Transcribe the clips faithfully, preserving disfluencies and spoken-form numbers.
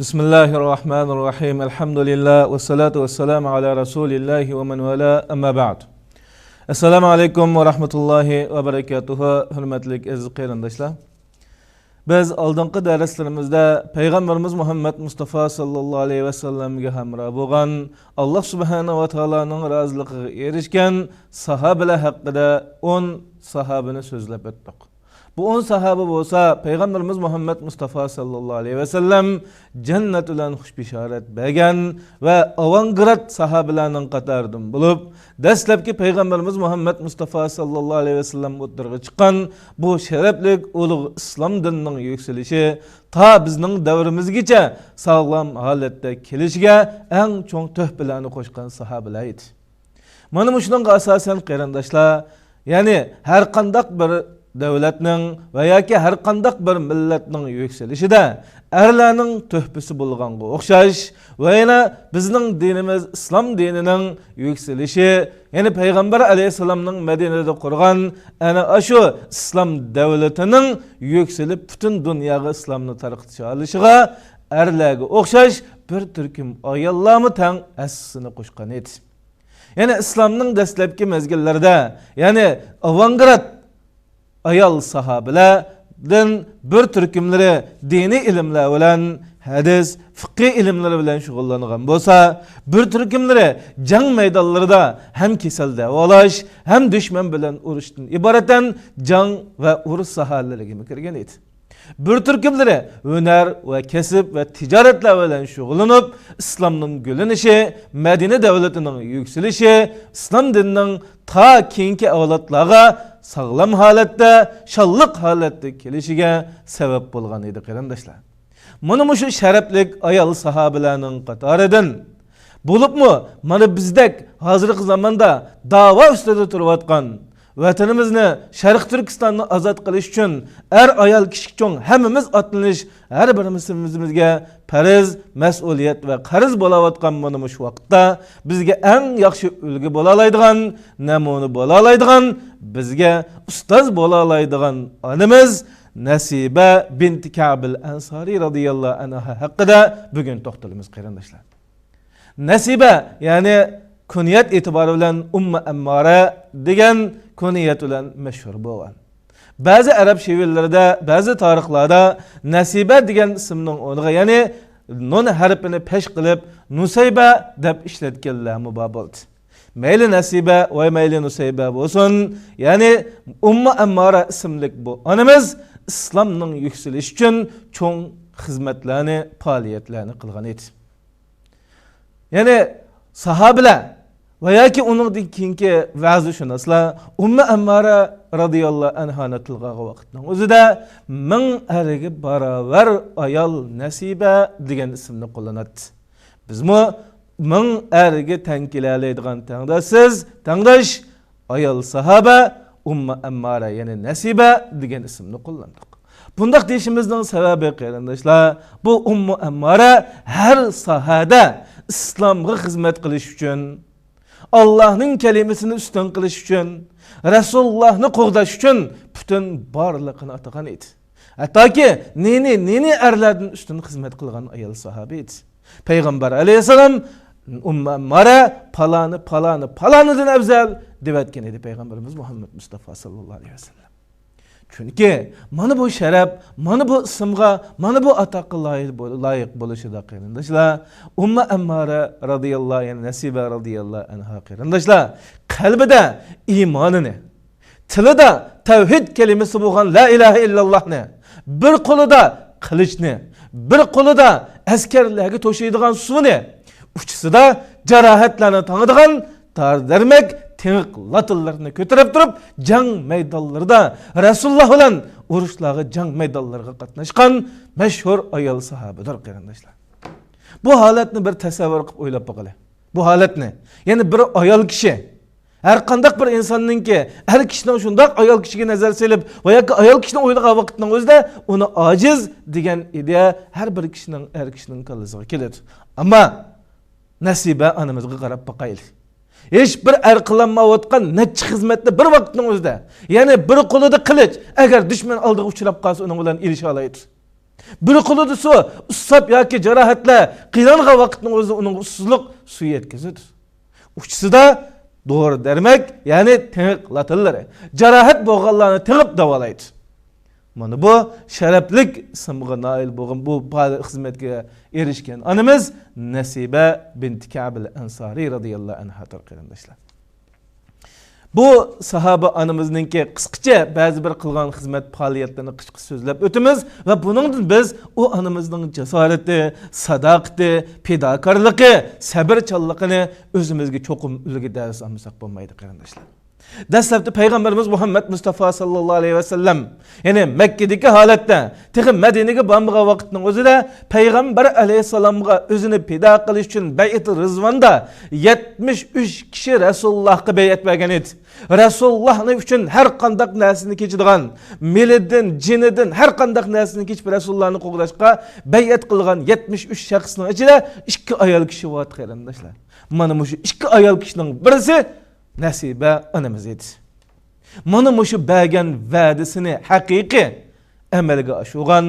بسم الله الرحمن الرحيم. الحمد لله والصلاة والسلام على رسول الله ومن والاه، أما بعد. السلام عليكم ورحمة الله وبركاته. ھۆرمەتلىك ئەزىز قېرىنداشلار، بىز ئالدىنقى دەرسلىرىمىزدە پەيغەمبىرىمىز مۇھەممەد مۇستافا ساللاللاھۇ ئەلەيھى ۋەسەللەمگە ھەمراھ بولغان، ئاللاھ سۇبھانەھۇ ۋە تائالانىڭ رازىلىقىغا ئېرىشكەن ساھابىلەر ھەققىدە ئون ساھابىنى سۆزلەپ ئۆتتۇق. بۇ ئون ساھابە بولسا پەيغەمبىرىمىز مۇھەممەد مۇستافا ساللاللاھۇ ئەلەيھى ۋەسەللەم جەننەت بىلەن خۇش بېشارەت بەرگەن ۋە ئاۋانگراد ساھابىلەرنىڭ قاتارىدىن بولۇپ، دەسلەپكى پەيغەمبىرىمىز مۇھەممەد مۇستافا ساللاللاھۇ ئەلەيھى ۋەسەللەم ئوتتۇرىغا چىققان بۇ شەرەپلىك ئۇلۇغ ئىسلام دىنىنىڭ يۈكسىلىشى تا بىزنىڭ دەۋرىمىزگىچە ساغلام ھالەتتە كېلىشىگە ئەڭ چوڭ تۆھپىلەرنى قوشقان ساھابىلەر ئىدى. مانا مۇشۇنىڭغا ئاساسەن، قېرىنداشلار، يەنى ھەر قانداق بىر دۆلەتنىڭ ۋە ياكى ھەر قانداق بىر مىللەتنىڭ يۈكسىلىشىدە ئەرلەرنىڭ تۆھپىسى بولغانغا ئوخشاش ۋە يەنە بىزنىڭ دىنىمىز ئىسلام دىنىنىڭ يۈكسىلىشى، يەنى پەيغەمبەر ئەلەيھىسسالامنىڭ مەدىنىدە قۇرغان ئەنە ئاشۇ ئىسلام دۆلىتىنىڭ يۈكسىلىپ پۈتۈن دۇنياغا ئىسلامنى تارقىتىشىغا ئەرلەرگە ئوخشاش بىر تۈركۈم ئاياللارمۇ تەڭ ھەسسىسىنى قوشقان ئىدى. يەنى ئىسلامنىڭ دەسلەپكى مەزگىللىرىدە، يەنى ئاۋانگراد ئايال ساھابىلەردىن بىر تۈركۈملىرى دىنىي ئىلىملەر بىلەن، ھەدىس، فىقھىي ئىلىملىرى بىلەن شۇغۇللانغان بولسا، بىر تۈركۈملىرى جەڭ مەيدانلىرىدا ھەم كېسەل داۋالاش، ھەم دۈشمەن بىلەن ئۇرۇشتىن ئىبارەتەن جەڭ ۋە ئۇرۇش ساھەلىرىگىمۇ كىرگەن ئىدى. بىر تۈركۈملىرى ھۈنەر ۋە كەسىپ ۋە تىجارەتلەر بىلەن شۇغۇللىنىپ، ئىسلامنىڭ گۈللىنىشى، مەدىنە دۆلىتىنىڭ يۈكسىلىشى، ئىسلام دىنىنىڭ تا كېيىنكى ئەۋلادلارغا ساغلام ھالەتتە، شانلىق ھالەتتە كېلىشىگە سەۋەب بولغان ئىدى، قېرىنداشلار. مانا مۇشۇ شەرەپلىك ئايال ساھابىلەرنىڭ قاتارىدىن بولۇپمۇ، مانا بىزدەك ھازىرقى زاماندا داۋا ئۈستىدە تۇرۇۋاتقان، ۋەتىنىمىزنى، شەرقىي تۈركىستاننى ئازاد قىلىش ئۈچۈن ئەر، ئايال، كىچىك، چوڭ ھەممىمىز ئاتلىنىش، ھەر بىرىمىزگە پەرز، مەسئۇلىيەت ۋە قەرز بولاۋاتقان مانا مۇشۇ ۋاقىتتا بىزگە ئەڭ ياخشى ئۈلگە بولالايدىغان، نەمۇنە بولالايدىغان، بىزگە ئۇستاز بولالايدىغان ئانىمىز نەسىبە بىنتى كەبىل ئەنسارى رازىياللاھۇ ئەنھا ھەققىدە بۈگۈن توختىلىمىز، قېرىنداشلار. نەسىبە، يەنى كۇنيەت ئېتىبارى بىلەن ئۇممۇ ئەممارە دېگەن كۇنيەت بىلەن مەشھۇر بولغان. بەزى ئەرەب شېۋىلىرىدە، بەزى تارىخلاردا نەسىبە دېگەن ئىسىمنىڭ ئورنىغا، يەنى نۇن ھەرپىنى پەش قىلىپ، نۇسەيبە دەپ ئىشلەتكەنلەرمۇ بار بولدى. مەيلى نەسىبە ۋە مەيلى نۇسەيبە بولسۇن، يەنى ئۇممۇ ئەممارە ئىسىملىك بۇ ئانىمىز ئىسلامنىڭ يۈكسىلىشى ئۈچۈن چوڭ خىزمەتلەرنى، پائالىيەتلەرنى قىلغان ئىدى. يەنى ساھابىلەر ۋە ياكى ئۇنىڭدىن كېيىنكى ۋەزىشۇناسلار ئۇممۇ ئەممارە رازىياللاھۇ ئەنھانى تىلغا ئالغان ۋاقىتنىڭ ئۆزىدە مىڭ ئەرگە باراۋەر ئايال نەسىبە دېگەن ئىسىمنى قوللىناتتى. بىزمۇ مىڭ ئەرگە تەڭ كېلەلەيدىغان تەڭداشسىز، تەڭداش ئايال ساھابە ئۇممۇ ئەممارە، يەنى نەسىبە دېگەن ئىسىمنى قوللاندۇق. بۇنداق دېيىشىمىزنىڭ سەۋەبى، قېرىنداشلار، بۇ ئۇممۇ ئەممارە ھەر ساھەدە ئىسلامغا خىزمەت قىلىش ئۈچۈن، ئاللاھنىڭ كەلىمىسىنى ئۈستۈن قىلىش ئۈچۈن، رەسۇلۇللاھنى قوغداش ئۈچۈن پۈتۈن بارلىقىنى ئاتىغان ئىدى. ھەتتاكى نى-نى، نى-نى ئەرلەردىن ئۈستۈن خىزمەت قىلغان ئايال ساھابە ئىدى. پەيغەمبەر ئەلەيھىسسالام، ئۇممۇ ئەممارە پالانى، پالانى، پالانىدىن ئەۋزەل دەۋەتكەن ئىدى پەيغەمبىرىمىز مۇھەممەد مۇستافا ساللاللاھۇ ئەلەيھى ۋەسەللەم. چۈنكى مانا بۇ شەرەپ، مانا بۇ ئىسىمغا، مانا بۇ ئاتاققا لايىق بول-، لايىق بولۇشىدا، قېرىنداشلار، ئۇممۇ ئەممارە رازىياللاھۇ، يەنى نەسىبە رازىياللاھۇ ئەنھا، قېرىنداشلار، قەلبىدە ئىمانىنى، تىلىدا تەۋھىد كەلىمىسى بولغان لا ئىلاھە ئىللاللاھنى، بىر قولىدا قىلىچنى، بىر قولىدا ئەسكەرلەرگە توشۇيدىغان سۇنى، ئۇچىسىدا جاراھەتلەرنى تاڭىدىغان دارى دەرمەك تىڭىق لاتىلىرىنى كۆتۈرۈپ تۇرۇپ، جەڭ مەيدانلىرىدا رەسۇلۇللا بىلەن ئۇرۇشلارغا، جەڭ مەيدانلىرىغا قاتناشقان مەشھۇر ئايال ساھابىدۇر، قېرىنداشلار. بۇ ھالەتنى بىر تەسەۋۋۇر قىلىپ ئويلاپ باقىلى. بۇ ھالەتنى، يەنى بىر ئايال كىشى، ھەر قانداق بىر ئىنساننىڭكى، ئەر كىشىنىڭ شۇنداق ئايال كىشىگە نەزەر سېلىپ ۋە ياكى ئايال كىشىنى ئويلىغان ۋاقىتنىڭ ئۆزىدە ئۇنى ئاجىز دېگەن ئىدىيە ھەر بىر كىشىنىڭ، ئەر كىشىنىڭ كاللىسىغا كېلىدۇ. ئەمما نەسىبە ئانىمىزغا قاراپ باقايلى. ھېچ بىر ئەر قىلالمايۋاتقان نەچچە خىزمەتنى بىر ۋاقىتنىڭ ئۆزىدە، يەنى بىر قولىدا قىلىچ، ئەگەر دۈشمەن ئالدىغا ئۇچراپ قالسا، ئۇنىڭ بىلەن ئېلىشالايدۇ. بىر قولىدا سۇ، ئۇسساپ ياكى جاراھەتلەر قىينالغان ۋاقىتنىڭ ئۆزىدە ئۇنىڭغا ئۇسسۇزلۇق سۈيى يەتكۈزىدۇ. ئۇچىسىدا دورا دەرمەك، يەنى تېڭىق لاتىنلىرى، جاراھەت بولغانلارنى تېڭىپ داۋالايدۇ. مانا بۇ شەرەپلىك ئىسىمغا نائىل بولغان، بۇ پالىي خىزمەتكە ئېرىشكەن ئانىمىز نەسىبە بىنتى كەبىل ئەنسارى رەزىياللاھۇ ئەنھادۇر، قېرىنداشلار. بۇ ساھابە ئانىمىزنىڭكى قىسقىچە بەزى بىر قىلغان خىزمەت پائالىيەتلىرىنى قىسقىچە سۆزلەپ ئۆتىمىز ۋە بۇنىڭدىن بىز ئۇ ئانىمىزنىڭ جاسارىتى، ساداقىتى، پىداكارلىقى، سەۋرچانلىقىنى ئۆزىمىزگە چوقۇم ئۈلگە دەرس ئالمىساق بولمايدۇ، قېرىنداشلار. دەسلەپتە پەيغەمبىرىمىز مۇھەممەد مۇستافا ساللاللاھۇ ئەلەيھى ۋەسەللەم، يەنى مەككىدىكى ھالەتتە، تېخى مەدىنىگە بارمىغان ۋاقىتنىڭ ئۆزىدە پەيغەمبەر ئەلەيھىسسالامغا ئۆزىنى پىدا قىلىش ئۈچۈن بەيئەت رىزۋاندا يەتمىش ئۈچ كىشى رەسۇلۇللاھقا بەيئەت بەرگەن ئىدى. رەسۇلۇللاھنى ئۈچۈن ھەر قانداق نەرسىنى كېچىدىغان، مېلىدىن، جېنىدىن ھەر قانداق نەرسىنى كېچىپ رەسۇلۇللاھنى قوغداشقا بەيئەت قىلغان يەتمىش ئۈچ شەخسنىڭ ئىچىدە ئىككى ئايال كىشى بار ئىدى، قېرىنداشلار. مانا مۇشۇ ئىككى ئايال كىشىنىڭ بىرسى نەسىبە ئانىمىز ئىدى. مانا مۇشۇ بەرگەن ۋەدىسىنى ھەقىقىي ئەمەلگە ئاشۇرغان،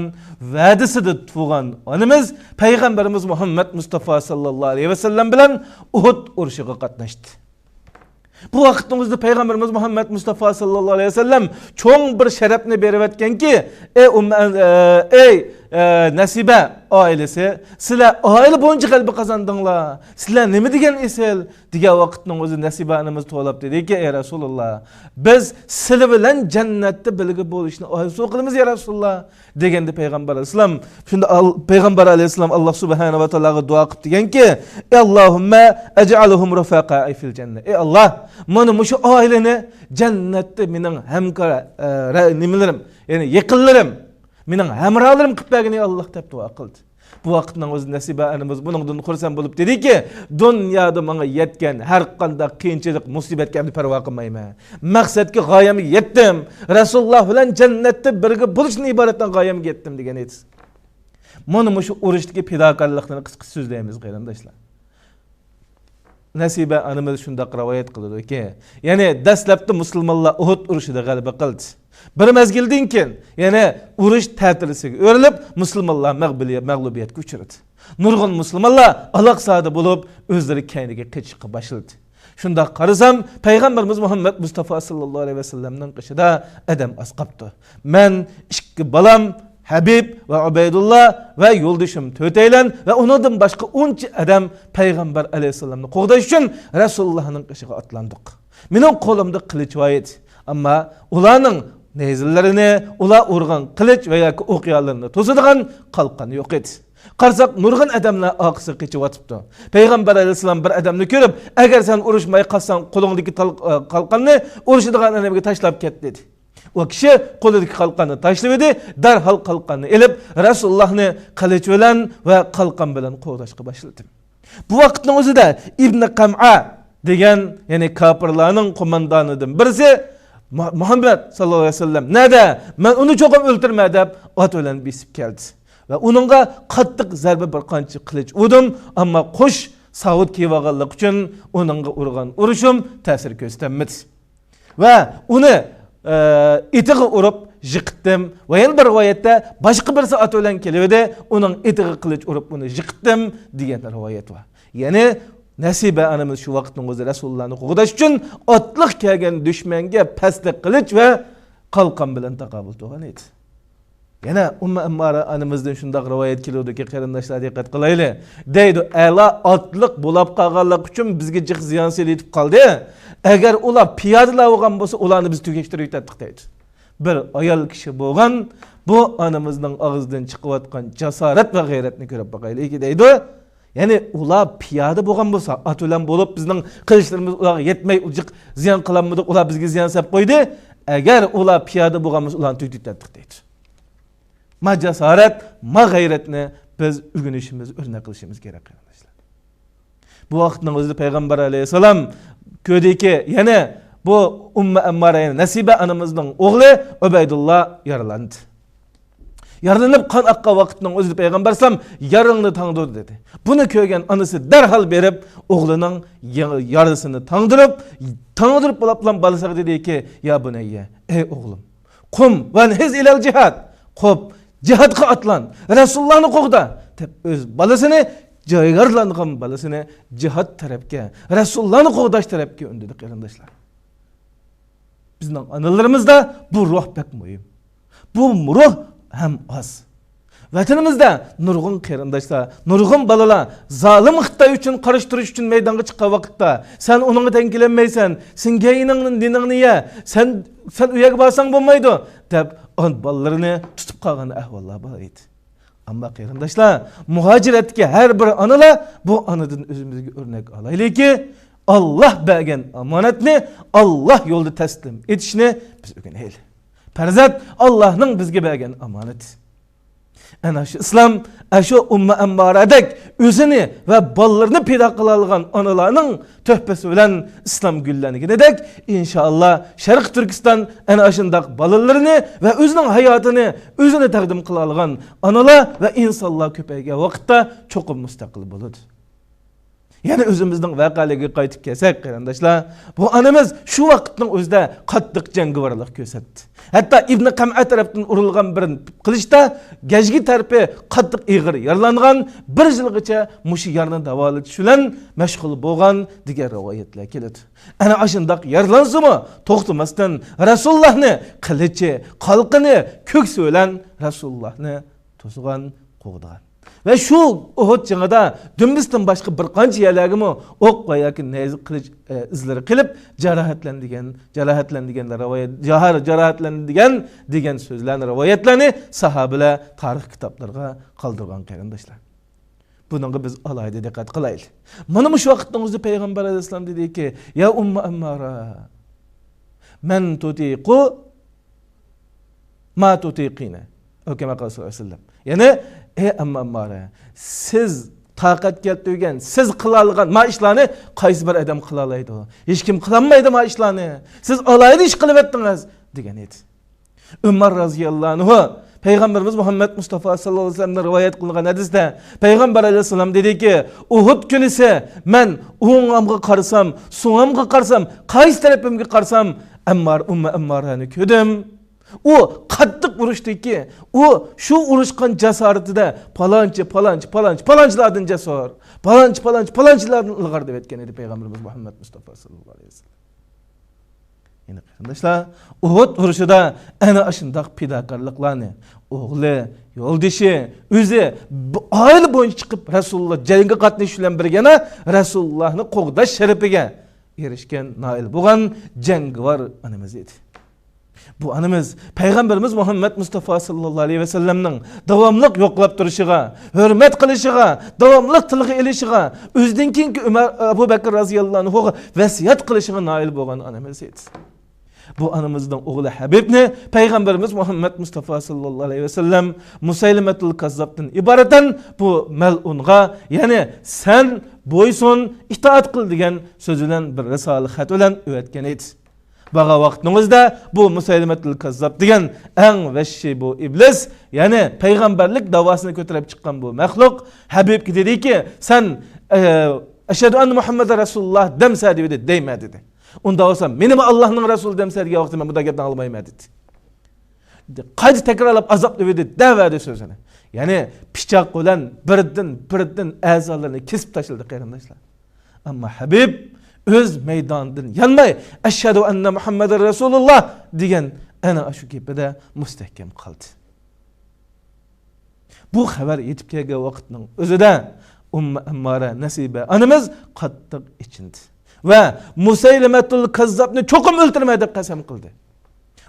ۋەدىسىدە تۇرغان ئانىمىز پەيغەمبىرىمىز مۇھەممەد مۇستافا ساللاللاھۇ ئەلەيھى ۋەسەللەم بىلەن ئۇھۇد ئۇرۇشىغا قاتناشتى. بۇ ۋاقىتنىڭ ئۆزىدە پەيغەمبىرىمىز مۇھەممەد مۇستافا ساللاللاھۇ ئەلەيھى ۋەسەللەم چوڭ بىر شەرەپنى بېرىۋەتكەنكى، ئەي ئۇممە-، ئە، ئەي، ئە، نەسىبە ئائىلىسى، سىلەر ئائىلە بويىچە غەلىبە قازاندىڭلار، سىلەر نېمە دېگەن ئېسىل، دېگەن ۋاقىتنىڭ ئۆزى نەسىبە ئانىمىز توۋلاپ دېدىكى، ئەي رەسۇلۇللا، بىز سىلە بىلەن جەننەتتە بىلگە بولۇشنى ئارزۇ قىلىمىز، يا رەسۇلۇللا، دېگەندە پەيغەمبەر ئەلەيھىسسالام، شۇندا ئال-، پەيغەمبەر ئەلەيھىسسالام ئاللا سۇبھانەھۇ ۋە تائالاغا دۇئا قىلىپ دېگەنكى، ئاللاھۇممە ئەجئەلھۇم رۇفەقائى فىل جەننە. ئەي ئاللا، مانا مۇشۇ ئائىلىنى جەننەتتە مېنىڭ ھەمكار، ئە، رە-، نېمىلىرىم، يەنى يېقىنلىرىم، مېنىڭ ھەمراھلىرىم قىلىپ بەرگىن، يا ئاللا، دەپ دۇئا قىلدى. بۇ ۋاقىتنىڭ ئۆزى نەسىبە ئانىمىز بۇنىڭدىن خۇرسەن بولۇپ دېدىكى، دۇنيادا ماڭا يەتكەن ھەر قانداق قىيىنچىلىق، مۇسىبەتكە ئەمدى پەرۋا قىلمايمەن. مەقسەتكە، غايەمگە يەتتىم. رەسۇلۇللا بىلەن جەننەتتە بىرگە بولۇشتىن ئىبارەت غايەمگە يەتتىم، دېگەن ئىدى. مانا مۇشۇ ئۇرۇشتىكى پىداكارلىقلىرىنى قىسقىچە سۆزلەيمىز، قېرىنداشلار. نەسىبە ئانىمىز شۇنداق رىۋايەت قىلىدۇكى، يەنى دەسلەپتە مۇسۇلمانلار ئۇھۇد ئۇرۇشىدا غەلىبە قىلدى. بىر مەزگىلدىن كېيىن يەنە ئۇرۇش تەتۈرىسىگە ئۆرۈلۈپ، مۇسۇلمانلار مەغبىلىيە-، مەغلۇبىيەتكە ئۇچرىدى. نۇرغۇن مۇسۇلمانلار ئالاقسادە بولۇپ، ئۆزلىرى كەينىگە قېچىشقا باشلىدى. شۇنداق قارىسام، پەيغەمبىرىمىز مۇھەممەد مۇستافا ساللاللاھۇ ئەلەيھى ۋەسەللەمنىڭ قېشىدا ئادەم ئاز قاپتۇ. مەن، ئىككى بالام، ھەبىب ۋە ئۇبەيدۇللا ۋە يولدىشىم تۆتەيلەن ۋە ئۇنىڭدىن باشقا ئۇنچە ئادەم پەيغەمبەر ئەلەيھىسسالامنى قوغداش ئۈچۈن رەسۇلۇللانىڭ قېشىغا ئاتلاندۇق. مېنىڭ قولۇمدا قىلىچ بار ئىدى. ئەمما ئۇلارنىڭ نەيزىلىرىنى، ئۇلار ئۇرغان قىلىچ ۋە ياكى ئوق يالىرىنى توسىدىغان قالقان يوق ئىدى. قارىساق، نۇرغۇن ئادەملەر ئارقىسىغا قېچىۋاتىپتۇ. پەيغەمبەر ئەلەيھىسسالام بىر ئادەمنى كۆرۈپ، ئەگەر سەن ئۇرۇشماي قالساڭ، قولۇڭدىكى تال-، قالقاننى ئۇرۇشىدىغان ئادەمگە تاشلاپ كەت، دېدى. ئۇ كىشى قولىدىكى قالقاننى تاشلىۋىدى، دەرھال قالقاننى ئېلىپ، رەسۇلۇللاھنى قىلىچ بىلەن ۋە قالقان بىلەن قوغداشقا باشلىدى. بۇ ۋاقىتنىڭ ئۆزىدە ئىبنى قەمئە دېگەن، يەنى كاپىرلارنىڭ قوماندانىدىن بىرسى، مۇ-، مۇھەممەد ساللاللاھۇ ئەلەيھى ۋەسەللەم نەدە؟ مەن ئۇنى چوقۇم ئۆلتۈرىمەن، دەپ ئات بىلەن بېسىپ كەلدى. ۋە ئۇنىڭغا قاتتىق زەربە، بىر قانچە قىلىچ ئۇردۇم، ئەمما قوش ساۋۇت كىيىۋالغانلىقى ئۈچۈن ئۇنىڭغا ئۇرغان ئۇرۇشۇم تەسىر كۆرسىتەلمىدى. ۋە ئۇنى، ئە، ئېتىغا ئۇرۇپ يىقىتتىم. ۋە يەنە بىر رىۋايەتتە باشقا بىرسى ئات بىلەن كېلىۋىدى، ئۇنىڭ ئېتىغا قىلىچ ئۇرۇپ ئۇنى يىقىتتىم، دېگەن رىۋايەت بار. يەنى نەسىبە ئانىمىز شۇ ۋاقىتنىڭ ئۆزى رەسۇلۇللانى قوغداش ئۈچۈن ئاتلىق كەلگەن دۈشمەنگە پەستە قىلىچ ۋە قالقان بىلەن تاقابىل تۇرغان ئىدى. يەنە ئۇممۇ ئەممارە ئانىمىزدىن شۇنداق رىۋايەت كېلىدۇكى، قېرىنداشلار، دىققەت قىلايلى. دەيدۇ، ئەلا ئاتلىق بولاپ قالغانلىقى ئۈچۈن بىزگە جىق زىيان سېلىۋېتىپ قالدى. ئەگەر ئۇلار پىيادىلەر بولغان بولسا، ئۇلارنى بىز تۈگەشتۈرۈۋېتەتتۇق، دەيدۇ. بىر ئايال كىشى بولغان بۇ ئانىمىزنىڭ ئاغزىدىن چىقىۋاتقان جاسارەت ۋە غەيرەتنى كۆرۈپ باقايلىكى، دەيدۇ. يەنى ئۇلار پىيادە بولغان بولسا، ئات بىلەن بولۇپ، بىزنىڭ قىلىچلىرىمىز ئۇلارغا يەتمەي، جىق زىيان قىلالمىدۇق، ئۇلار بىزگە زىيان سېلىپ قويدى. ئەگەر ئۇلار پىيادە بولغان بولسا، ئۇلارنى تۈگىتىپ كەتتۇق، دەيدۇ. ما جاسارەت، ما غەيرەتنى بىز ئۆگىنىشىمىز، ئۆرنەك قىلىشىمىز كېرەك، قېرىنداشلار. بۇ ۋاقىتنىڭ ئۆزىدە پەيغەمبەر ئەلەيھىسسالام كۆردىكى، يەنە بۇ ئۇممۇ ئەممارە، يەنى نەسىبە ئانىمىزنىڭ ئوغلى ئۇبەيدۇللا يارىلاندى. يارىلىنىپ قان ئاققان ۋاقىتنىڭ ئۆزىدە پەيغەمبەر ئەلەيھىسسالام، «يارىڭنى تاڭدۇر» دېدى. بۇنى كۆرگەن ئانىسى دەرھال بېرىپ، ئوغلىنىڭ يا-، يارىسىنى تاڭدۇرۇپ، تاڭدۇرۇپ بولۇپلا بالىسىغا دېدىكى، «يا بۇنەييە، ئەي ئوغلۇم، قۇم ۋەنھىز ئىلەل جىھاد، قوپ، جىھادقا ئاتلان، رەسۇلۇللانى قوغدا، دەپ ئۆز بالىسىنى، جايگارلانغان بالىسىنى جىھاد تەرەپكە، رەسۇلۇللانى قوغداش تەرەپكە ئۈندىدى، قېرىنداشلار. بىزنىڭ ئانىلىرىمىزدا بۇ روھ بەك مۇھىم. بۇ روھ ھەم ئاز. ۋەتىنىمىزدە نۇرغۇن قېرىنداشلار، نۇرغۇن بالىلار زالىم خىتاي ئۈچۈن قارشى تۇرۇش ئۈچۈن مەيدانغا چىققان ۋاقىتتا، سەن ئۇنىڭغا تەڭ كېلەلمەيسەن، سىڭگەينىڭنى نېنىڭنى يە، سەن، سەن ئۇ يەرگە بارساڭ بولمايدۇ، دەپ ئان بالىلىرىنى تۇتۇپ قالغان ئەھۋاللار بار ئىدى. ئەمما قېرىنداشلار، مۇھاجىرەتتىكى ھەر بىر ئانىلار، بۇ ئانىدىن ئۆزىمىزگە ئۆرنەك ئالايلىكى، ئاللاھ بەرگەن ئامانەتنى ئاللاھ يولىدا تەسلىم ئېتىشنى بىز ئۆگىنەيلى. پەرزەنت ئاللاھنىڭ بىزگە بەرگەن ئامانىتى. ئەنە شۇ ئىسلام، ئەشۇ ئۇممۇ ئەممارەدەك ئۆزىنى ۋە بالىلىرىنى پىدا قىلالىغان ئانىلارنىڭ تۆھپىسى بىلەن ئىسلام گۈللەنگىنىدەك، ئىنشائاللا، شەرقىي تۈركىستان ئەنە ئاشۇنداق بالىلىرىنى ۋە ئۆزىنىڭ ھاياتىنى ئۆزىنى تەقدىم قىلالىغان ئانىلار ۋە ئىنسانلار كۆپەيگەن ۋاقىتتا چوقۇم مۇستەقىل بولىدۇ. يەنە ئۆزىمىزنىڭ ۋەقەلىرىگە قايتىپ كەلسەك، قېرىنداشلار، بۇ ئانىمىز شۇ ۋاقىتنىڭ ئۆزىدە قاتتىق جەڭگىۋارلىق كۆرسەتتى. ھەتتا ئىبنى قەمئە تەرەپتىن ئۇرۇلغان بىر قىلىچتا گەجگە تەرىپى قاتتىق ئېغىر يارىلانغان، بىر يىلغىچە مۇشۇ يارىنى داۋالىتىش بىلەن مەشغۇل بولغان دېگەن رىۋايەتلەر كېلىدۇ. ئەنە ئاشۇنداق يارىلانسىمۇ توختىماستىن رەسۇلۇللاھنى قىلىچى، قالقىنى، كۆكسى بىلەن رەسۇلۇللاھنى توسۇغان، قوغدىغان. ۋە شۇ ئۇھۇد جېڭىدا دۈمبىسىدىن باشقا بىر قانچە يەرلەرگىمۇ ئوق ۋە ياكى نەيزە، قىلىچ، ئە، ئىزلىرى قېلىپ، جاراھەتلەنگەن، جاراھەتلەنگەن رىۋايەت، جاھار-، جاراھەتلەنگەن دېگەن سۆزلەرنى، رىۋايەتلەرنى ساھابىلەر تارىخ كىتابلىرىغا قالدۇرغان، قېرىنداشلار. بۇنىڭغا بىز ئالاھىدە دىققەت قىلايلى. مانا مۇشۇ ۋاقىتنىڭ ئۆزىدە پەيغەمبەر ئەلەيھىسسالام دېدىكى، يا ئۇممۇ ئەممارە، مەن تۇتىقۇ ما تۇتىقىنە. ئەو كەما قال سەللەللاھۇ ئەلەيھى ۋەسەللەم. يەنى، ئەي ئەممۇ ئەممارە، سىز تاقەت كەلتۈرگەن، سىز قىلالىغان ما ئىشلارنى قايسى بىر ئادەم قىلالايدۇ؟ ھېچكىم قىلالمايدۇ ما ئىشلارنى. سىز ئالاھىدە ئىش قىلىۋەتتىڭىز، دېگەن ئىدى. ئۆمەر رازىياللاھۇ ئەنھۇ پەيغەمبىرىمىز مۇھەممەد مۇستافا ساللاللاھۇ ئەلەيھى ۋەسەللەمدىن رىۋايەت قىلىنغان ھەدىستە پەيغەمبەر ئەلەيھىسسالام دېدىكى، ئۇھۇد كۈنىسى مەن ئوڭۇمغا قارىسام، سوڭۇمغا قارىسام، قايسى تەرىپىمگە قارىسام، ئەممار، ئۇممۇ ئەممارەنى كۆردۈم. ئۇ قاتتىق ئۇرۇشتىكى، ئۇ شۇ ئۇرۇشقان جاسارىتىدە پالانچى، پالانچى، پالانچى، پالانچىلاردىن جەسۇر، پالانچى، پالانچى، پالانچىلاردىن ئىلغار دەپ ئېيتكەن ئىدى پەيغەمبىرىمىز مۇھەممەد مۇستافا ساللاللاھۇ ئەلەيھى ۋەسەللەم. يەنى قېرىنداشلار، ئۇھۇد ئۇرۇشىدا ئەنە ئاشۇنداق پىداكارلىقلارنى ئوغلى، يولدىشى، ئۆزى، بۇ ئائىلە بويىچە چىقىپ رەسۇلۇللا جەڭگە قاتنىشىش بىلەن بىرگە يەنە رەسۇلۇللانى قوغداش شەرىپىگە ئېرىشكەن، نائىل بولغان جەڭگىۋار ئانىمىز ئىدى. بۇ ئانىمىز پەيغەمبىرىمىز مۇھەممەد مۇستافا ساللاللاھۇ ئەلەيھى ۋەسەللەمنىڭ داۋاملىق يوقلاپ تۇرۇشىغا، ھۆرمەت قىلىشىغا، داۋاملىق تىلغا ئېلىشىغا، ئۆزىدىن كېيىنكى ئۆمەر، ئەبۇ بەكىر رازىياللاھۇ ئەنھۇغا ۋەسىيەت قىلىشىغا نائىل بولغان ئانىمىز ئىدى. بۇ ئانىمىزنىڭ ئوغلى ھەبىبنى پەيغەمبىرىمىز مۇھەممەد مۇستافا ساللاللاھۇ ئەلەيھى ۋەسەللەم مۇسەيلىمەتۇل كاززابتىن ئىبارەتەن بۇ مەلئۇنغا، يەنى سەن بويسۇن، ئىتائەت قىل دېگەن سۆز بىلەن بىر رىسالە خەت بىلەن ئەۋەتكەن ئىدى. بارغان ۋاقتىنىڭ ئۆزىدە بۇ مۇسەيلىمەتۇل كاززاب دېگەن ئەڭ ۋەھشىي بۇ ئىبلىس، يەنى پەيغەمبەرلىك داۋاسىنى كۆتۈرۈپ چىققان بۇ مەخلۇق ھەبىبكە دېدىكى، سەن، ئە، ئەشھەدۇ ئەننە مۇھەممەدەن رەسۇلۇللاھ دەمسە دېۋىدى، دەيمەن دېدى. ئۇنداق بولسا مېنىمۇ ئاللاھنىڭ رەسۇلى دەمسە دېگەن ۋاقىتتا مەن بۇنداق گەپنى ئاڭلىمايمەن دېدى. قايتا تەكرارلاپ ئازابلىۋىدى، دەۋەردى سۆزىنى. يەنى پىچاق بىلەن بىردىن، بىردىن ئەزالىرىنى كېسىپ تاشلىدى، قېرىنداشلار. ئەمما ھەبىب ئۆز مەيدانىدىن يانماي، ئەشھەدۇ ئەننە مۇھەممەدەن رەسۇلۇللاھ دېگەن ئەنە ئاشۇ گېپىدە مۇستەھكەم قالدى. بۇ خەۋەر يېتىپ كەلگەن ۋاقىتنىڭ ئۆزىدە ئۇممۇ ئەممارە نەسىبە ئانىمىز قاتتىق ئېچىندى ۋە مۇسەيلىمەتۇل كاززابنى چوقۇم ئۆلتۈرىمەن دەپ قەسەم قىلدى.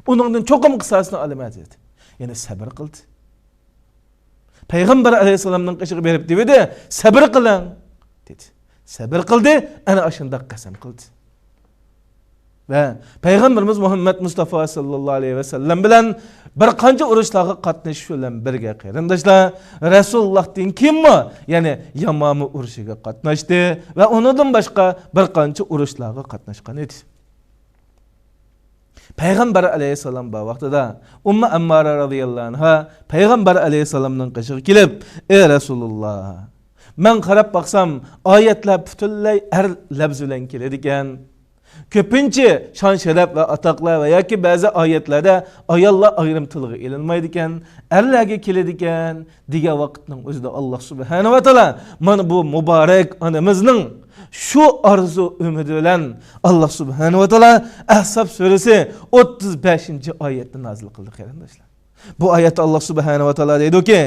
ئۇنىڭدىن چوقۇم قىساسىنى ئالىمەن دېدى. يەنى سەبرى قىلدى. پەيغەمبەر ئەلەيھىسسالامنىڭ قېشىغا بېرىپ دېۋىدى، سەبرى قىلىڭ دېدى. سەبرى قىلدى، ئەنە ئاشۇنداق قەسەم قىلدى. ۋە پەيغەمبىرىمىز مۇھەممەد مۇستافا ساللاللاھۇ ئەلەيھى ۋەسەللەم بىلەن بىر قانچە ئۇرۇشلارغا قاتنىشىش بىلەن بىرگە، قېرىنداشلار، رەسۇلۇللاھتىن كېيىنمۇ، يەنى يامامە ئۇرۇشىغا قاتناشتى ۋە ئۇنىڭدىن باشقا بىر قانچە ئۇرۇشلارغا قاتناشقان ئىدى. پەيغەمبەر ئەلەيھىسسالام بار ۋاقتىدا ئۇممۇ ئەممارە رازىياللاھۇ ئەنھا پەيغەمبەر ئەلەيھىسسالامنىڭ قېشىغا كېلىپ، ئەي رەسۇلۇللاھ، مەن قاراپ باقسام، ئايەتلەر پۈتۈنلەي ئەر لەپزى بىلەن كېلىدىكەن. كۆپىنچە شان-شەرەپ ۋە ئاتاقلار ۋە ياكى بەزى ئايەتلەردە ئاياللار ئايرىم تىلغا ئېلىنمايدىكەن، ئەرلەرگە كېلىدىكەن دېگەن ۋاقىتنىڭ ئۆزىدە ئاللاھ سۇبھانەھۇ ۋە تائالا مانا بۇ مۇبارەك ئانىمىزنىڭ شۇ ئارزۇ ئۈمىدى بىلەن ئاللاھ سۇبھانەھۇ ۋە تائالا ئەھزاب سۈرىسى ئوتتۇز بەشىنچى ئايەتنى نازىل قىلدى، قېرىنداشلار. بۇ ئايەتتە ئاللاھ سۇبھانەھۇ ۋە تائالا دەيدۇكى،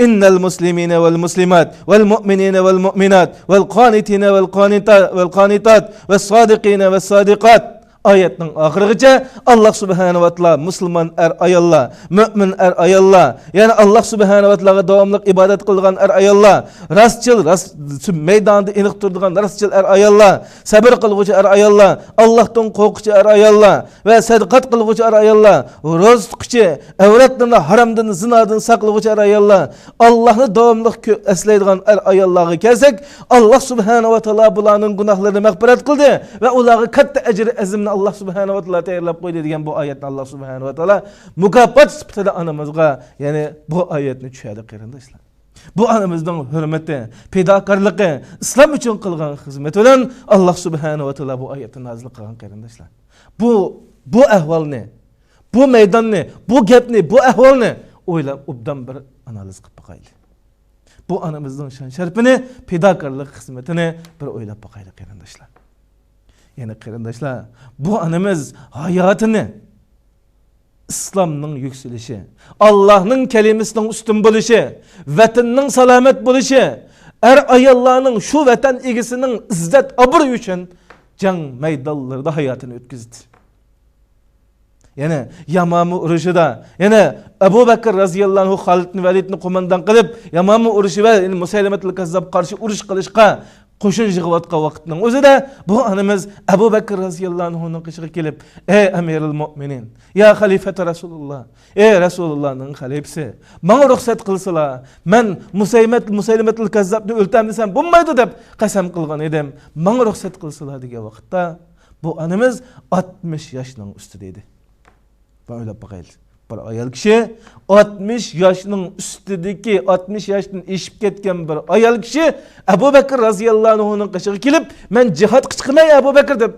إن المسلمين والمسلمات والمؤمنين والمؤمنات والقانتين والقانتا-، والقانتات والصادقين والصادقات. ئايەتنىڭ ئاخىرىغىچە ئاللاھ سۇبھانەھۇ ۋە تائالا مۇسۇلمان ئەر-ئاياللار، مۆمىن ئەر-ئاياللار، يەنى ئاللاھ سۇبھانەھۇ ۋە تائالاغا داۋاملىق ئىبادەت قىلىدىغان ئەر-ئاياللار، راستچىل، راست مەيدانىدا ئېنىق تۇرىدىغان راستچىل ئەر-ئاياللار، سەبر قىلغۇچى ئەر-ئاياللار، ئاللاھتىن قورققۇچى ئەر-ئاياللار ۋە سەدىقەت قىلغۇچى ئەر-ئاياللار، روزا تۇتقۇچى، ئەۋرەتلىرىنى ھارامدىن، زىنادىن ساقلىغۇچى ئەر-ئاياللار، ئاللاھنى داۋاملىق كۆ-، ئەسلەيدىغان ئەر-ئاياللارغا كەلسەك، ئاللاھ سۇبھانەھۇ ۋە تائالا بۇلارنىڭ گۇناھلىرىنى مەغپىرەت قىلدى ۋە ئۇلارغا كاتتا ئەجرى ئەزىمنى ئاللاھ سۇبھانەھۇ ۋە تائالا تەييارلاپ قويدى دېگەن بۇ ئايەتنى ئاللاھ سۇبھانەھۇ ۋە تائالا مۇكاپات سۈپىتىدە ئانىمىزغا، يەنى بۇ ئايەتنى چۈشەردى، قېرىنداشلار. بۇ ئانىمىزنىڭ ھۆرمىتى، پىداكارلىقى، ئىسلام ئۈچۈن قىلغان خىزمىتى بىلەن ئاللاھ سۇبھانەھۇ ۋە تائالا بۇ ئايەتنى نازىل قىلغان، قېرىنداشلار. بۇ، بۇ ئەھۋالنى، بۇ مەيداننى، بۇ گەپنى، بۇ ئەھۋالنى ئويلاپ، ئوبدان بىر ئانالىز قىلىپ باقايلى. بۇ ئانىمىزنىڭ شان-شەرىپىنى، پىداكارلىق خىزمىتىنى بىر ئويلاپ باقايلى، قېرىنداشلار. يەنى، قېرىنداشلار، بۇ ئانىمىز ھاياتىنى ئىسلامنىڭ يۈكسىلىشى، ئاللاھنىڭ كەلىمىسىنىڭ ئۈستۈن بولۇشى، ۋەتىنىنىڭ سالامەت بولۇشى، ئەر-ئاياللارنىڭ، شۇ ۋەتەن ئىگىسىنىڭ ئىززەت-ئابرۇيى ئۈچۈن جەڭ مەيدانلىرىدا ھاياتىنى ئۆتكۈزدى. يەنى يامامە ئۇرۇشىدا، يەنى ئەبۇ بەكىر رەزىياللاھۇ ئەنھۇ خالىد ئىبن ۋەلىدنى قوماندان قىلىپ، يامامە ئۇرۇشى ۋە يەنى مۇسەيلىمەتۇل كەززابقا قارشى ئۇرۇش قىلىشقا قوشۇن يىغىۋاتقان ۋاقىتنىڭ ئۆزىدە، بۇ ئانىمىز ئەبۇ بەكىر رەزىياللاھۇ ئەنھۇنىڭ قېشىغا كېلىپ، ئەي ئەمىرۇل مۆمىنىن، يا خەلىفەتە رەسۇلۇللا، ئەي رەسۇلۇللانىڭ خەلىپىسى، ماڭا رۇخسەت قىلسىلا، مەن مۇسەيمەت-، مۇسەيلىمەتۇل كەززابنى ئۆلتۈرمىسەم بولمايدۇ دەپ قەسەم قىلغان ئىدىم، ماڭا رۇخسەت قىلسىلا دېگەن ۋاقىتتا، بۇ ئانىمىز ئاتمىش ياشنىڭ ئۈستىدە ئىدى. بىر ئويلاپ باقايلى. بىر ئايال كىشى ئاتمىش ياشنىڭ ئۈستىدىكى، ئاتمىش ياشتىن ئېشىپ كەتكەن بىر ئايال كىشى ئەبۇ بەكىر رەزىياللاھۇ ئەنھۇنىڭ قېشىغا كېلىپ، مەن جىھادقا چىقىمەن ئەبۇ بەكىر دەپ،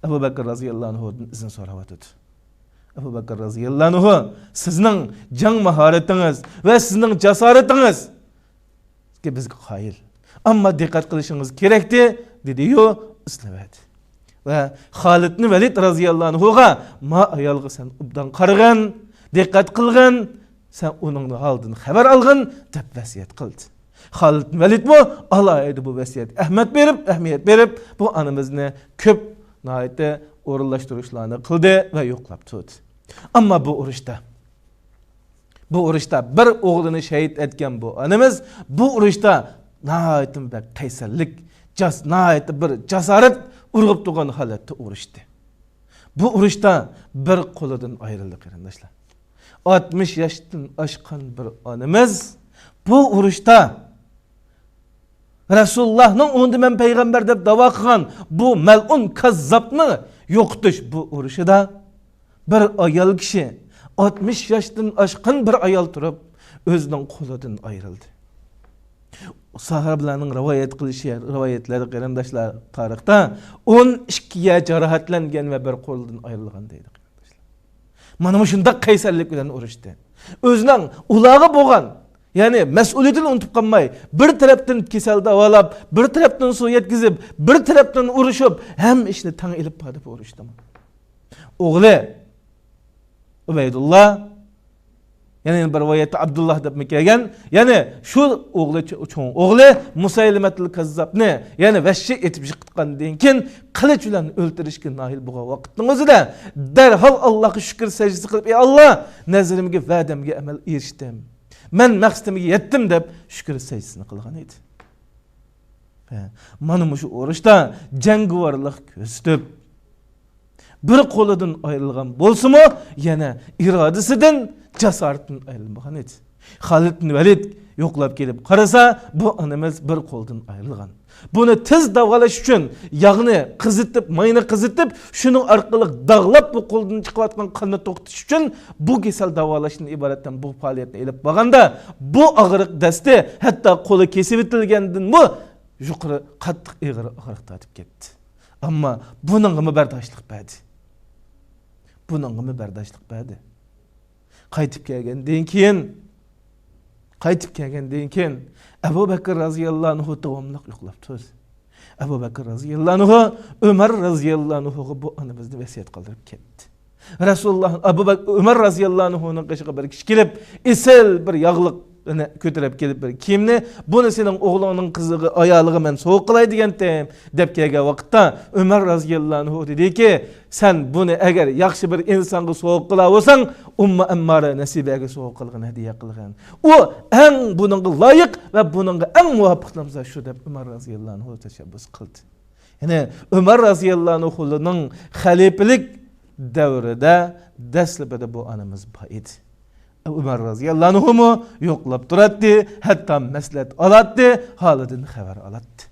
ئەبۇ بەكىر رەزىياللاھۇ ئەنھۇدىن ئىزىن سوراۋاتىدۇ. ئەبۇ بەكىر رەزىياللاھۇ ئەنھۇ، سىزنىڭ جەڭ ماھارىتىڭىز ۋە سىزنىڭ جاسارىتىڭىز بىزگە قايىل. ئەمما دىققەت قىلىشىڭىز كېرەكتى، دېدىيۇ، ئېسلىۋەردى. ۋە خالىدنى ۋەلىد رەزىياللاھۇ ئەنھۇغا، ما ئايالغا سەن ئوبدان قارىغىن، دىققەت قىلغىن، سەن ئۇنىڭ ھالىدىن خەۋەر ئالغىن، دەپ ۋەسىيەت قىلدى. خالىدنى ۋەلىدمۇ ئالاھىدە بۇ ۋەسىيەتكە ئەھمىيەت بېرىپ، ئەھمىيەت بېرىپ، بۇ ئانىمىزنى كۆپ، ناھايىتى ئورۇنلاشتۇرۇشلارنى قىلدى ۋە يوقلاپ تۇردى. ئەمما بۇ ئۇرۇشتا بۇ ئۇرۇشتا بىر ئوغلىنى شەھىت ئەتكەن بۇ ئانىمىز بۇ ئۇرۇشتا ناھايىتى بەك قەيسەرلىك، جاس-، ناھايىتى بىر جاسارەت ئۇرغۇپ تۇرغان ھالەتتە ئۇرۇشتى. بۇ ئۇرۇشتا بىر قولىدىن ئايرىلدى، قېرىنداشلار. ئاتمىش ياشتىن ئاشقان بىر ئانىمىز بۇ ئۇرۇشتا رەسۇلۇللاھنىڭ ئوڭىدا مەن پەيغەمبەر دەپ داۋا قىلغان بۇ مەلئۇن كاززاپنى يوقىتىش بۇ ئۇرۇشىدا بىر ئايال كىشى، ئاتمىش ياشتىن ئاشقان بىر ئايال تۇرۇپ، ئۆزىنىڭ قولىدىن ئايرىلدى. ساھابىلەرنىڭ رىۋايەت قىلىشى، رىۋايەتلەردە، قېرىنداشلار، تارىختا ئون ئىككى يەر جاراھەتلەنگەن ۋە بىر قولىدىن ئايرىلغان دەيدۇ، قېرىنداشلار. مانا مۇشۇنداق قەيسەرلىك بىلەن ئۇرۇشتى. ئۆزىنىڭ ئۇلارغا بولغان، يەنى مەسئۇلىيىتىنى ئۇنتۇپ قالماي، بىر تەرەپتىن كېسەل داۋالاپ، بىر تەرەپتىن سۇ يەتكۈزۈپ، بىر تەرەپتىن ئۇرۇشۇپ، ھەممە ئىشنى تەڭ ئېلىپ باردى بۇ ئۇرۇشتىمۇ. ئوغلى ئۇبەيدۇللا، يەنە بىر رىۋايەتتە ئابدۇللا دەپمۇ كەلگەن. يەنى شۇ ئوغلى، چوڭ ئوغلى مۇسەيلىمەتۇل كاززاپنى، يەنى ۋەھشىي ئېتىپ يىقىتقاندىن كېيىن، قىلىچ بىلەن ئۆلتۈرۈشكە ناھىل بولغان ۋاقىتنىڭ ئۆزىدە دەرھال ئاللاھقا شۈكۈر سەجدىسى قىلىپ، ئەي ئاللاھ، نەزىرىمگە، ۋەدەمگە ئەمەل ئېرىشتىم. مەن مەقسىتىمگە يەتتىم دەپ شۈكۈر سەجدىسىنى قىلغان ئىدى. ھە، مانا مۇشۇ ئۇرۇشتا جەڭگىۋارلىق كۆرسىتىپ، بىر قولىدىن ئايرىلغان بولسىمۇ، يەنە ئىرادىسىدىن، جاسارىتىدىن ئايرىلمىغان ئىدى. خالىد بىن ۋەلىد يوقلاپ كېلىپ قارىسا، بۇ ئانىمىز بىر قولدىن ئايرىلغان. بۇنى تېز داۋالاش ئۈچۈن ياغنى قىزىتىپ، ماينى قىزىتىپ، شۇنىڭ ئارقىلىق داغلاپ، بۇ قولدىن چىقىۋاتقان قاننى توختىتىش ئۈچۈن بۇ كېسەل داۋالاشتىن ئىبارەت بۇ پائالىيەتنى ئېلىپ بارغاندا، بۇ ئاغرىق دەستى ھەتتا قولى كېسىۋېتىلگەندىنمۇ يۇقىرى قاتتىق ئېغىر ئاغرىق تارتىپ كەتتى. ئەمما بۇنىڭغىمۇ بەرداشلىق بەردى. بۇنىڭغىمۇ بەرداشلىق بەردى. قايتىپ كەلگەندىن كېيىن، قايتىپ كەلگەندىن كېيىن ئەبۇ بەكىر رازىياللاھۇ ئەنھۇ داۋاملىق يوقلاپ تۇردى. ئەبۇ بەكىر رازىياللاھۇ ئەنھۇ ئۆمەر رازىياللاھۇ ئەنھۇغا بۇ ئانىمىزنى ۋەسىيەت قالدۇرۇپ كەتتى. رەسۇلۇللاھ، ئەبۇ بەك-، ئۆمەر رازىياللاھۇ ئەنھۇنىڭ قېشىغا بىر كىشى كېلىپ، ئېسىل بىر ياغلىق كۆتۈرۈپ كېلىپ، بىر كىيىمنى، «بۇنى سېنىڭ ئوغلۇڭنىڭ قىزىغا، ئايالىغا مەن سوۋغا قىلاي دېگەنتىم» دەپ كەلگەن ۋاقىتتا، ئۆمەر رازىياللاھۇ ئەنھۇ دېدىكى، «سەن بۇنى ئەگەر ياخشى بىر ئىنسانغا سوۋغا قىلالىساڭ، ئۇممۇ ئەممارە نەسىبەگە سوۋغا قىلغىن، ھەدىيە قىلغىن. ئۇ ئەڭ بۇنىڭغا لايىق ۋە بۇنىڭغا ئەڭ مۇۋاپىق نامزات شۇ» دەپ، ئۆمەر رازىياللاھۇ ئەنھۇ تەشەببۇس قىلدى. يەنى ئۆمەر رازىياللاھۇنىڭ خەلىپىلىك دەۋرىدە دەسلىپىدە بۇ ئانىمىز بار ئىدى. ئۆمەر رازىياللاھۇمۇ يوقلاپ تۇراتتى، ھەتتا مەسلىھەت ئالاتتى، ھالىدىن خەۋەر ئالاتتى.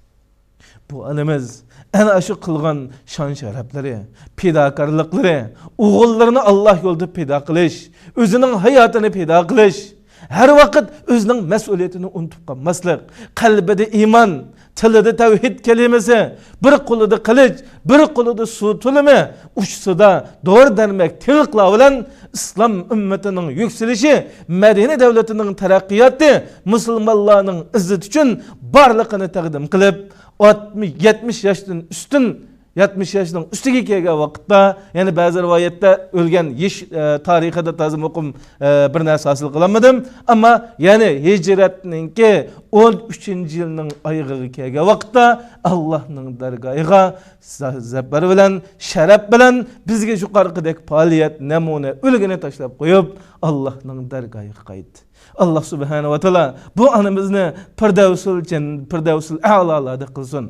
بۇ ئانىمىز ئەنە ئاشۇ قىلغان شان-شەرەپلىرى، پىداكارلىقلىرى، ئوغۇللىرىنى ئاللاھ يولىدا پىدا قىلىش، ئۆزىنىڭ ھاياتىنى پىدا قىلىش، ھەر ۋاقىت ئۆزىنىڭ مەسئۇلىيىتىنى ئۇنتۇپ قالماسلىق، قەلبىدە ئىمان، تىلىدا تەۋھىد كەلىمىسى، بىر قولىدا قىلىچ، بىر قولىدا سۇ تۇلۇمى، ئۇچىسىدا دورا-دەرمەك تىڭىقلار بىلەن ئىسلام ئۈممىتىنىڭ يۈكسىلىشى، مەدىنە دەۋلىتىنىڭ تەرەققىياتى، مۇسۇلمانلارنىڭ ئىززىتى ئۈچۈن بارلىقىنى تەقدىم قىلىپ، ئاتمىش، يەتمىش ياشتىن ئۈستۈن يەتمىش ياشنىڭ ئۈستىگە كەلگەن ۋاقىتتا، يەنى بەزى رىۋايەتتە ئۆلگەن يېش، ئە، تارىخىدا تازا مۇقىم، ئە، بىر نەرسە ھاسىل قىلالمىدىم. ئەمما يەنى ھىجرەتنىڭكى ئون ئۈچىنچى يىلنىڭ ئايىغىغا كەلگەن ۋاقىتتا ئاللاھنىڭ دەرگاھىغا زە-، زەپەر بىلەن، شەرەپ بىلەن بىزگە يۇقىرىقىدەك پائالىيەت، نەمۇنە، ئۈلگىنى تاشلاپ قويۇپ، ئاللاھنىڭ دەرگاھىغا قايتتى. ئاللاھ سۇبھانەھۇ ۋە تائالا بۇ ئانىمىزنى پىردەۋسۇل جەن-، پىردەۋسۇل ئەئلاlarda قىلسۇن.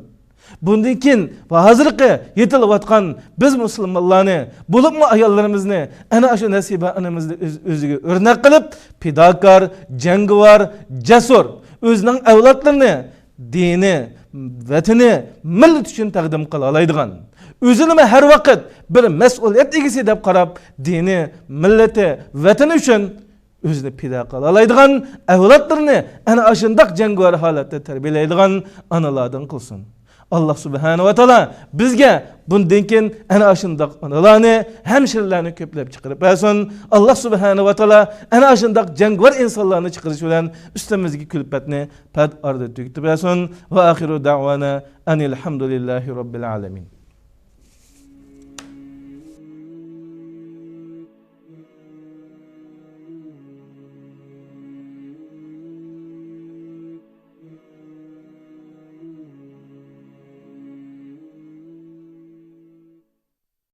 بۇندىن كېيىن ۋە ھازىرقى يېتىلىۋاتقان بىز مۇسۇلمانلارنى، بولۇپمۇ ئاياللىرىمىزنى، ئەنە شۇ نەسىبە ئانىمىزنى ئۆز-، ئۆزىگە ئۆرنەك قىلىپ، پىداكار، جەڭگىۋار، جەسۇر، ئۆزىنىڭ ئەۋلادلىرىنى دىنى، ۋەتىنى، مىللىتى ئۈچۈن تەقدىم قىلالايدىغان، ئۆزىنىمۇ ھەر ۋاقىت بىر مەسئۇلىيەت ئىگىسى دەپ قاراپ، دىنى، مىللىتى، ۋەتىنى ئۈچۈن ئۆزىنى پىدا قىلالايدىغان، ئەۋلادلىرىنى ئەنە ئاشۇنداق جەڭگىۋار ھالەتتە تەربىيەلەيدىغان ئانىلاردىن قىلسۇن. ئاللاھ سۇبھانەھۇ ۋە تائالا بىزگە بۇندىن كېيىن ئەنە ئاشۇنداق ئانىلارنى، ھەمشىرىلەرنى كۆپلەپ چىقىرىپ بەرسۇن. ئاللاھ سۇبھانەھۇ ۋە تائالا ئەنە ئاشۇنداق جەڭگىۋار ئىنسانلارنى چىقىرىش بىلەن ئۈستىمىزدىكى كۈلپەتنى پەت ئارىدا تۈگىتىپ بەرسۇن. ۋە ئاخىرۇ دەئۋانا ئەنىل ھەمدۇلىللاھى رەببىل ئالەمىن.